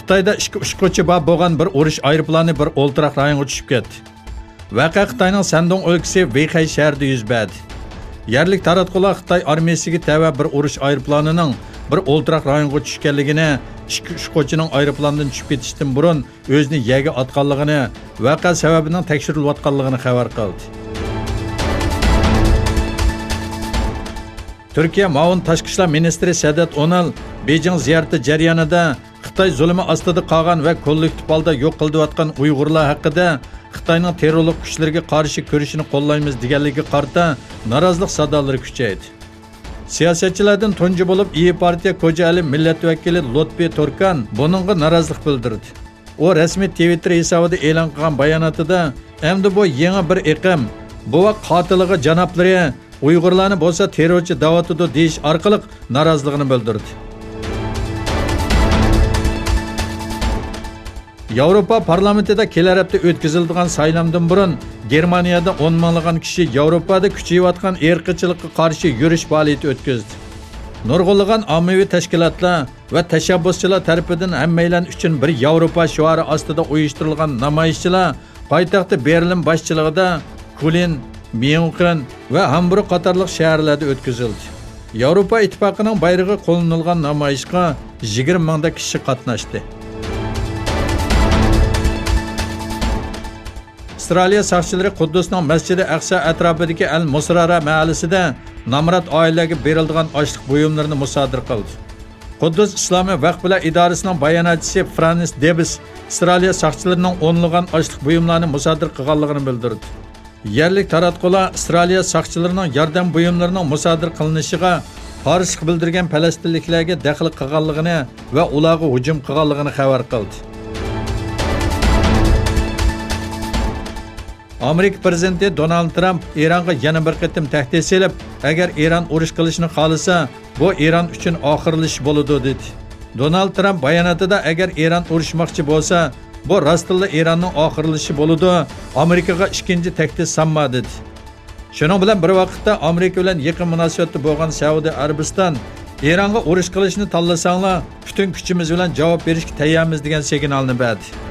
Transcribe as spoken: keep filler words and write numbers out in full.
خىتايدا ئىككى ئۇچقۇچى بار بولغان بىر ئۇرۇش ئايروپىلانى بىر ئولتۇراق رايونغا چۈشۈپ كەتتى. ۋەقە خىتاينىڭ سەندۇڭ ئۆلكىسى ۋېيخەي شەھىرىدە يۈز بەردى. يەرلىك تاراتقۇلار خىتاي ئارمىيىسىگە تەۋە بىر ئۇرۇش ئايروپىلانىنىڭ بىر ئولتۇراق رايونغا چۈشكەنلىكىنى، ئىككى ئۇچقۇچىنىڭ ئايروپىلاندىن چۈشۈپ كېتىشتىن بۇرۇن ئۆزىنى يەرگە ئاتقانلىقىنى، ۋەقە سەۋەبىنىڭ تەكشۈرۈلۈۋاتقانلىقىنى خەۋەر قىلدى. تۈركىيە مۇئاۋىن تاشقى ئىشلار مىنىستىرى سەدەت ئونال بېيجىڭ زىيارىتى جەريانىدا خىتاي زۇلۇمى ئاستىدا قالغان ۋە كوللېكتىپ ھالدا يوق قىلىۋاتقان ئۇيغۇرلار ھەققىدە خىتاينىڭ تېررورلۇق كۈچلىرىگە قارشى كۈرىشىنى قوللايمىز دېگەنلىكىگە قارىتا نارازىلىق سادالىرى كۈچەيدى. سىياسەتچىلەردىن تۇنجى بولۇپ ئىيى پارتىيە كوجائەلى مىللەت ۋەكىلى لۇتپى تۇركان بۇنىڭغا نارازىلىق بىلدۈردى. ئۇ رەسمىي تىۋىتتېر ھېسابىدا ئېلان قىلغان باياناتىدا، ئەمدى بۇ يېڭى بىر ئېقىم، بوۋاق قاتىلىغا جانابلىرى ئۇيغۇرلارنى بولسا تېررورچى دەۋاتىدۇ دېيىش ئارقىلىق نارازىلىقىنى بىلدۈردى. ياۋروپا پارلامېنتىدا كېلەر ھەپتە ئۆتكۈزۈلىدىغان سايلامدىن بۇرۇن، گېرمانىيەدە ئون مىڭلىغان كىشى ياۋروپادا كۈچىيىۋاتقان ئىرقچىلىققا قارشى يۈرۈش پائالىيىتى ئۆتكۈزدى. نۇرغۇنلىغان ئاممىۋى تەشكىلاتلار ۋە تەشەببۇسچىلار تەرىپىدىن ھەممەيلەن ئۈچۈن بىر ياۋروپا شوئارى ئاستىدا ئۇيۇشتۇرۇلغان نامايىشچىلار پايتەختى بېرلىن باشچىلىقىدا كۇلىن، ميۇنخېن ۋە ھامبۇرگ قاتارلىق شەھەرلەردە ئۆتكۈزۈلدى. ياۋروپا ئىتتىپاقىنىڭ بايرىقى قوللىنىلغان نامايىشقا يىگىرمە مىڭدەك كىشى قاتناشتى. ئىسرائىلىيە ساقچىلىرى قۇددۇسنىڭ مەسچىدى ئەقسا ئەتراپىدىكى ئەل مۇسرارا مەھەللىسىدە نامرات ئائىلىلەرگە بېرىلىدىغان ئاشلىق بۇيۇملىرىنى مۇسادىرە قىلدى. قۇددۇس ئىسلامىي ۋەقىفلەر ئىدارىسىنىڭ باياناتچىسى فرانس دېبىس ئىسرائىلىيە ساقچىلىرىنىڭ ئونلىغان ئاشلىق بۇيۇملارنى مۇسادىرە قىلغانلىقىنى بىلدۈردى. يەرلىك تاراتقۇلار ئىسرائىلىيە ساقچىلىرىنىڭ ياردەم بۇيۇملىرىنىڭ مۇسادىرە قىلىنىشىغا قارشىلىق بىلدۈرگەن پەلەستىنلىكلەرگە دەخلى قىلغانلىقىنى ۋە ئۇلارغا ھۇجۇم قىلغانلىقىنى خەۋەر قىلدى. ئامېرىكا پىرېزىدېنتى دونالد ترامپ ئىرانغا يەنە بىر قېتىم تەھدىت سېلىپ، ئەگەر ئىران ئۇرۇش قىلىشنى خالىسا، بۇ ئىران ئۈچۈن ئاخىرلىشىش بولىدۇ، دېدى. دونالد ترامپ باياناتىدا، ئەگەر ئىران ئۇرۇشماقچى بولسا، بۇ راستتىنلا ئىراننىڭ ئاخىرلىشىشى بولىدۇ، ئامېرىكىغا ئىككىنچى تەھدىت سالما، دېدى. شۇنىڭ بىلەن بىر ۋاقىتتا، ئامېرىكا بىلەن يېقىن مۇناسىۋەتتە بولغان سەئۇدى ئەرەبىستان، ئىرانغا ئۇرۇش قىلىشنى تاللىساڭلار، پۈتۈن كۈچىمىز بىلەن جاۋاب بېرىشكە تەييارمىز، دېگەن سىگنالنى بەردى.